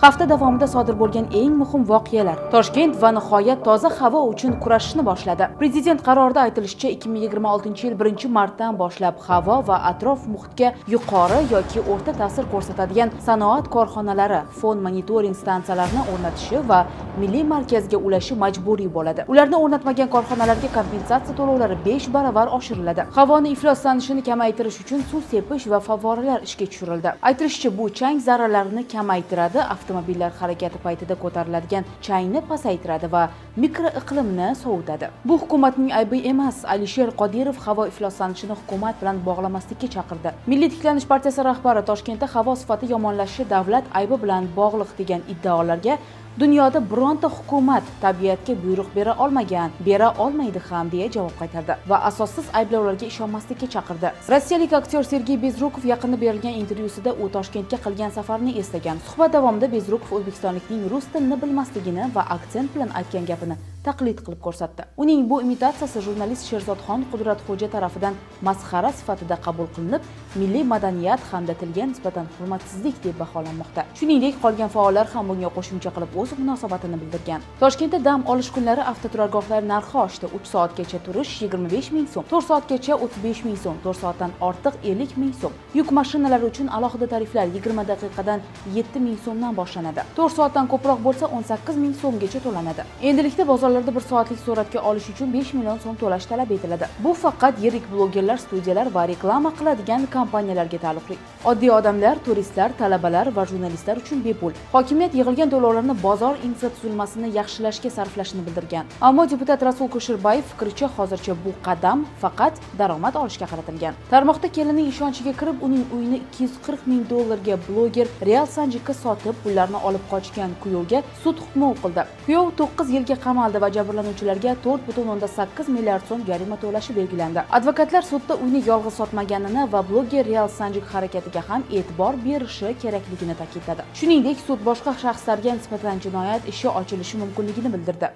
Hafta davomida sodir bo'lgan eng muhim voqealar. Toshkent va nihoyat toza havo uchun kurashishni boshladi. Prezident qarorida aytilishicha, 2026-yil 1-martdan boshlab havo va atrof muhitga yuqori yoki o'rta ta'sir ko'rsatadigan sanoat korxonalari fon monitoring stansiyalarini o'rnatishi va milliy markazga ulashi majburiy bo'ladi. Ularni o'rnatmagan korxonalarga kompensatsiya to'lovlari 5 baravar oshiriladi. Havoni ifloslanishini kamaytirish uchun suv sepish va favvoralar ishga tushirildi. Aytilishicha, bu chang zarralarini kamaytiradi, avtomobillar harakati paytida ko'tariladigan changni pasaytiradi va mikroiqlimni sovutadi. Bu hukumatning aybi emas. Alisher Qodirov havo ifloslanishini hukumat bilan bog'lamaslikka chaqirdi. Milliy tiklanish partiyasi rahbari Toshkentda havo sifati yomonlashishi davlat aybi bilan bog'liq degan iddaolarga "Dunyoda bironta hukumat tabiatga buyruq bera olmagan, bera olmaydi ham", deya javob qaytardi va asossiz ayblovlarga ishonmaslikka chaqirdi. Rossiyalik aktyor Sergey Bezrukov yaqinda berilgan intervyusida u Toshkentga qilgan safarini eslagan. Suhbat davomida Bezrukov o'zbekistonlikning rus tilini bilmasligini va aksent bilan aytgan gapini taqlid qilib ko'rsatdi. Uning bu imitatsiyasi jurnalist Sherzodxon Qudratxo'ja tarafidan masxara sifatida qabul qilinib, milliy madaniyat hamda tilga nisbatan hurmatsizlik deb baholanmoqda. Shuningdek, qolgan faollar ham bunga qo'shimcha qilib o'z munosabatini bildirgan. Toshkentda dam olish kunlari avtoturargohlar narxi oshdi. 3 soatgacha turish 25 ming so'm, 4 soatgacha 35 ming so'm, 4 soatdan ortiq 50 ming so'm. Yuk mashinalari uchun alohida tariflar 20 daqiqadan 7 ming so'mdan boshlanadi. 4 soatdan ko'proq bo'lsa, 18 ming so'mgacha to'lanadi. Endilikda bozorlarda 1 soatlik suratga olish uchun 5 million so'm to'lash talab etiladi. Bu faqat yirik blogerlar, studiyalar va reklama qiladigan kompaniyalarga taalluqli. Oddiy odamlar, turistlar, talabalar va jurnalistlar uchun bepul. Hokimiyat yig'ilgan to'lovlarni bozor infratuzilmasini yaxshilashga sarflashini bildirgan. Ammo deputat Rasul Kusherbayev fikricha, hozircha bu qadam faqat daromad olishga qaratilgan. Tarmoqda kelinning ishonchiga kirib, uning uyini 240 ming dollarga bloger Real Sanjikka sotib, pullarni olib qochgan kuyovga sud hukmi o'qildi. Kuyov 9 yilga qamaldi va jabrlanuvchilarga 4,8 milliard so'm jarima to'lashi belgilandi. Advokatlar sudda uyni yolg'iz sotmaganini va bloger Real Sanjik harakatiga ham e'tibor berishi kerakligini ta'kidladi. Shuningdek, sud boshqa shaxslarga nisbatan jinoyat ishi ochilishi mumkinligini bildirdi.